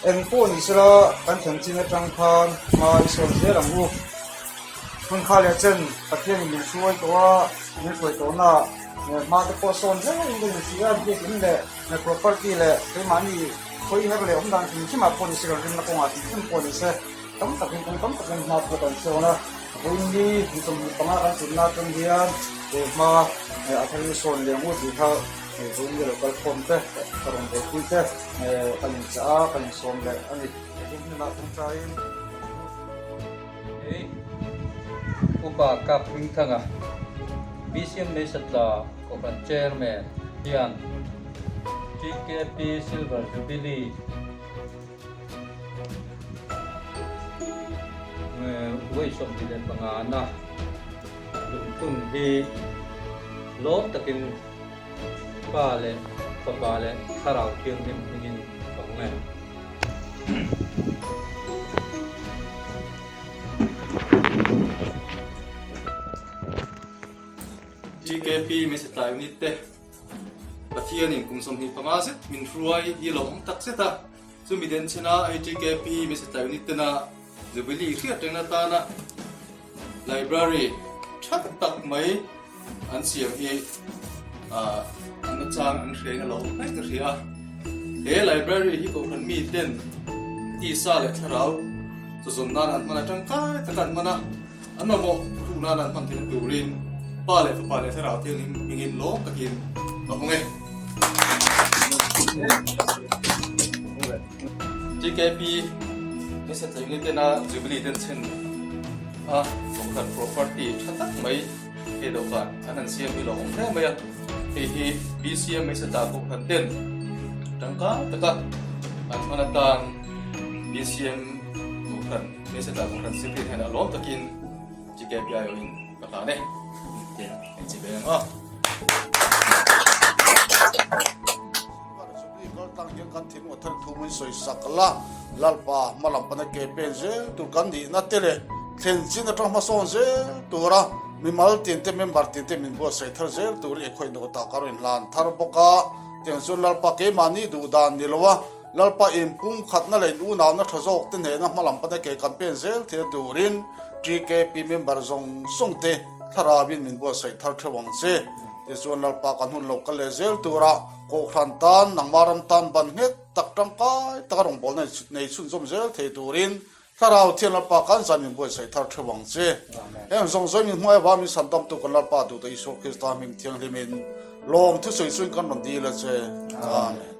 Eng pawh ni sela kan thlen chin atang khan hma i sawn zel ang u. Hun kha leh chen Pathianin min hruai tawh a, min hruai tawhna hma te pawh sawn zel in ka inhria a, biakin leh property leh keimahni khawi her leh awm dan hrim hrimah pawh ni se kan rinna kawngah hrim hrim pawh ni se tam takin kawng tam takin hma pawh kan sawn a. Vawiin ni 25 kan tunna atang hian he hma a thar in sawn leh ang u tih kha vawiin ni lo kal khawm te ka rawn buaipui te kan inchah a, kan insawm leh a ni. Heng hnenah tawngtaiin Hei Upa Kap Hmingthanga, BCM Meisatla Kohhran Chairman hian TKP Silver Jubilee vawi 25 na lungphun hi lawm takin Pa leh Fapa leh Thlarau Thianghlim hmingin ka hung e. TKP Mesitlai Unit te Pathianin kum 25 zet min hruai hi lo awm tak zet a, chumi denchhena TKP Mesitlai Unit tena Jubilee hriat reng atana Library tha tak mai an siam hi an nachang an hria in a lo awm mai ka hria a. He library hi kohhran mi ten tisa leh thlarau chawzawm nan an hman a tangkai taka an hman a, an mamawh thuh nan an hman theihna turin Pa leh Fapa leh Thlarau Thianghlim hmingin lawm takin ka hawng e. TKP Mesa Tlaingi tena Jubilee den chhen a kohhran property tha tak mai hei dawhkan an han siam hi lo awm hle mai a, hei hi BCM Mesa tla kohhran ten tangkai taka an hman atan BCM kohhran Mesa tla kohhran secretary hian a lawm takin TKP aiawhin ka hlan e tih a inchi ve ang aw. Jubilee kal tlang hian kan thinlung a thar thu min sawi sak la, Lalpa hma lam pana ke pen zel tur kan nihna te leh thlen chin atang hmasawn zel tura mimal tin te member tin te min buatsaih thar zel tur i khawih nawh tak a rawn hlan thar bawk a, tiang chuan Lalpa keimahni duh dan ni lo a, Lalpa in pumkhatna leh in unauna tha zawk te hnehna hma lam pana ke kan pen zel thei turin TKP member zawng zawng te thlarauin min buatsaih thar theuh ang che. Tichuan Lalpa kan hun lo kal leh zel tura Kohhran tan nangmah ram tan ban nghet tak tangkai taka rawngbawlna nei chhunzawm zel thei turin Thlarau Thian Lalpa kan zan min buaitsaih thar theuh ang che. Heng zawng zawng min hmuai avang min sandamtu kan Lalpa duhte Isua Krista hming thianghlimin lawm thusawi chuin kan rawn dil a che. Amen.